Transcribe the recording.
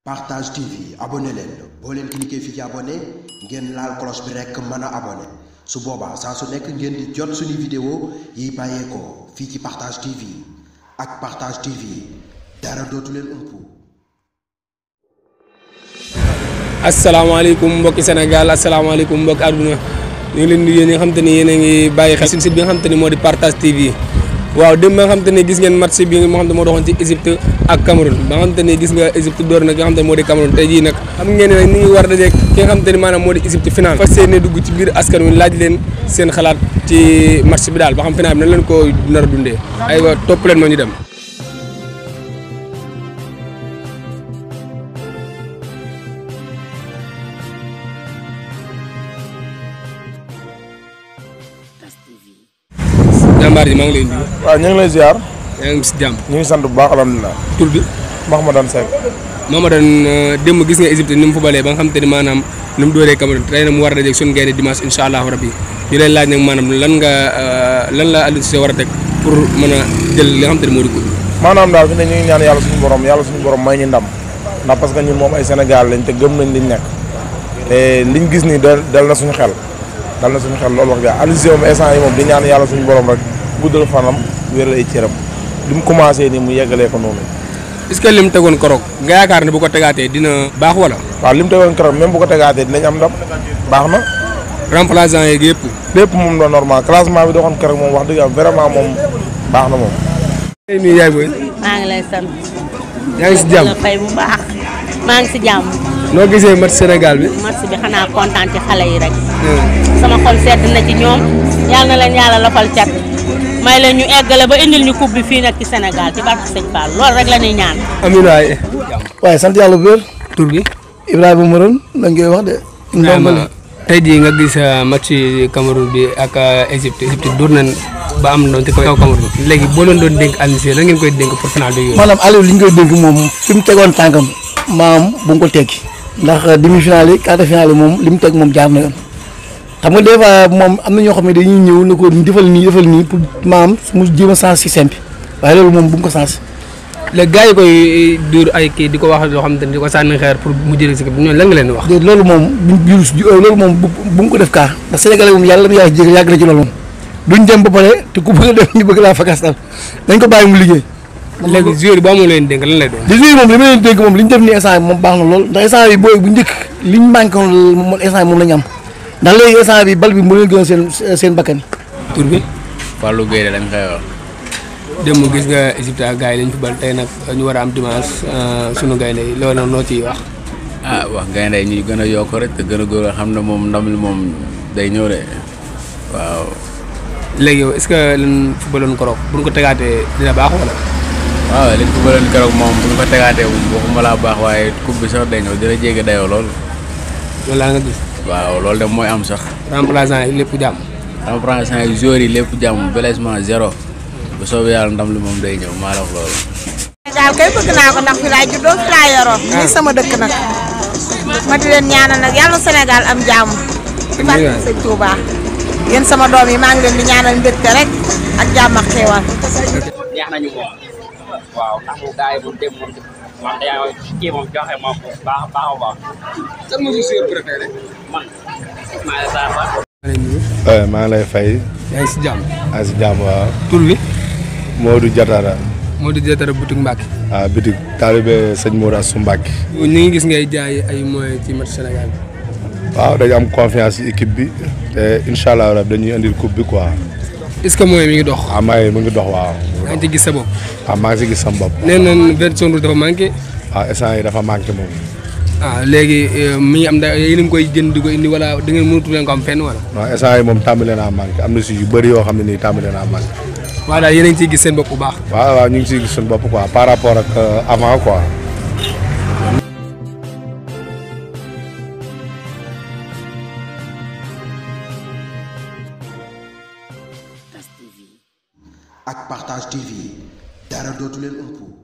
Partage TV abonné leen boo leen cliquer fii ci abonné ngeen laal cloche bi rekk mën a abonné su boobaa saa su nekk ngeen di jot suñu vidéo yi bàyyeekoo fii ci Partage TV ak Partage TV dara dootu leen umpu. asalaamaaleykum mbokki Sénégal asalaamaaleykum mbokki àdduna ñu ngi leen di yéen ñi nga xam te ni yéen a ngi bàyyi xel site bi nga xam te ni moo di Partage TV. waaw démb nga xam te ni gis ngeen match bi moo xam te moo doxoon ci Égypte ak Cameroun ba nga xam te ni gis nga Égypte door nag nga xam te ni moo di Cameroun tey jii nag xam ngeen ne nag ni ngi war a daje ki nga xam te ni maanaam moo di Égypte final fas yéene dugg ci biir askan wi laaj leen seen xalaat ci match bi daal ba xam final bi nan leen ko nar a dundee aywa topp leen moo ñu dem. jàmbaar ji maa ngi lay nuyu. waaw ñu ngi lay ziar. yaa ngi si jàmm. ñu ngi sant bu baax alhamdulilah. tur bi. Mahamadan Seck. Mahamadan démb gis nga Égypte ni mu fubalee ba nga xam te ni maanaam ni mu dooree Cameroun tey na mu war a dajeeg suñu gaynde dimanche incha allahu rabbi ñu lay laaj nag maanaam lan la Aliou Cissé war a teg pour mën a jël li nga xam te ni moo di ko. maanaam daal fi ne ñu ngi ñaan yàlla suñu borom may ñu ndam ndax parce que ñun moom ay Sénégal lañ te gëm nañ liñ nekk te liñ gis ni dal na suñu xel loolu wax dëgg Aliou Cissé moom instant yi moom di ñaan yàlla suñu borom rek guddal fanam wéral ay cëram li mu commencé nii mu yeggalee ko noonu. est-ce que lim tegoon korog nga yaakaar ne bu ko tegaatee dina baax wala. waaw lim tegoon korog même bu ko tegaatee dinañ am ndam baax na. remplaçant yeeg yëpp. lépp moom la normal classement bi doxoon korog moom wax dëgg yàlla vraiment moom baax na moom. maa ngi nuyu yaay booy. maa ngi lay sant. yaa ngi si jàmm la fay bu baax. maa ngi si jàmm. noo gisee match Sénégal bi. match bi xanaa kontaan ci xale yi rek. sama xol sedd na ci ñoom yal na leen yàlla lafal cat may leen ñu eggale ba indil ñu coupe bi fii nag ci Sénégal ci barke Sëñ Fall loolu rek la ñuy ñaan. amiin waay. waaye sant yàlla bu wér. tur bi. Ibrahima Morone lañ koy wax de. Ibrahima tey jii nga gis match Cameroun bi ak Égypte dóor nañ ba am doon ci kaw Cameroun léegi boo leen doon dénk Aliou Cissé lan ngeen koy dénk pour final bi yooyu. maanaam Aliou li ñu koy dénk moom fi mu tegoon tànkam maam bu mu ko teggi ndax demi-finale yi quart de finale yi moom li mu teg moom jaar na yoon xam nga des fois moom am na ñoo xam ne dañuy ñëw ne ko defal nii pour maam mu jéem a sens système bi waaye loolu moom bu mu ko sens. léegi gars yi koy dóor ay kii di ko wax loo xam te ne di ko sànni xeer pour mu jëlee si kii ñooñu lan nga leen di wax. loolu moom loolu moom bu mu ko def kaa ndax Sénégalais moom yàlla yàgg na ci loolu moom duñ dem ba pare te ku bëgg a def ñu bëgg laa fakastal dañ ko bàyyi mu liggéey. léegi joueur yi boo amoo leen dénk lan lay doon. di joueur moom li ma leen dénk moom li ñu def nii instant bi moom baax na lool ndax instant bi booy bu njëkk liñ manqué woon moom instant bi moom la ñu am ndax léegi instant bi bal bi mu leen gën seen bakkan yi. tur bi. Fallou Gueye lañ koy wax. démb gis nga Égypte ak gars yi lañ fi bal tey nag ñu war a am dimanche sunu gaynde yi loolu noonu noo ciy wax. wax gaynde yi ñuy gën a yokk rek te gën a góor xam ne moom ndam li moom day ñëw de waaw. léegi yow est-ce que lan footballoon ko roog bu ñu ko tegaatee dina baax wala. waaw liñ footballoon keroog moom bu ñu ko tegaatee moom waxuma laa baax waaye coupe bi sax day ñëw dina jéggi dayoo lool. loolu laa nga gis. waaw loolu de mooy am sax. remplaçant yi lépp jàmm. remplaçant yi joueurs yi lépp jàmm blessement zéro bu soobee yàlla ndam li moom day ñëw maa la wax loolu. Sénégal kay bëgg naa ko ndax fi laay juddoo fi laay yoroo. muy sama dëkk nag. ma di leen ñaanal nag yàlla Sénégal am jàmm. ci barke Sëñ Touba. yéen sama doom yi maa ngi leen di ñaanal mbégte rek ak jàmm ak xéewal. neex nañu moom waaw ndax mu gars yi moom dem moom wax dëgg kii moom joxe moom baax a baax. kan moo si joueur préféré. man maa ngi saa fa. maa ngi lay fay. yaa ngi si jàmm. maa ngi si jàmm waaw. tur bi. Modou Diatara. Modou Diatara boutique Mbacke. waaw bitig taalibe sëñ Modou Assou Mbacke. ñu ngi gis ngay jaay ay moyens ci match Sénégal bi. waaw dañu am confiance ci équipe bi te incha allah rabi dañuy indil coupe bi quoi. est-ce que moyen mi ngi dox. waaw may mu ngi dox waaw. yaa ngi ci gis sa bopp. waaw maa ngi si gis sama bopp. nee nañ version rouge dafa manqué. waaw instant yi dafa manqué moom. léegi mi ngi am da yéen a ngi koy jënd di ko indi wala da ngeen mënatu leen ko am fenn wala. non instant yi moom tàmbale naa manqué am na si yu bëri yoo xam ne nii tàmbale naa manqué. waaw daal yéen a ngi ciy gis seen bopp bu baax. waaw ñu ngi siy gis suñu bopp quoi par rapport ak avant quoi. ak Partage TV dara dootu leen umpu.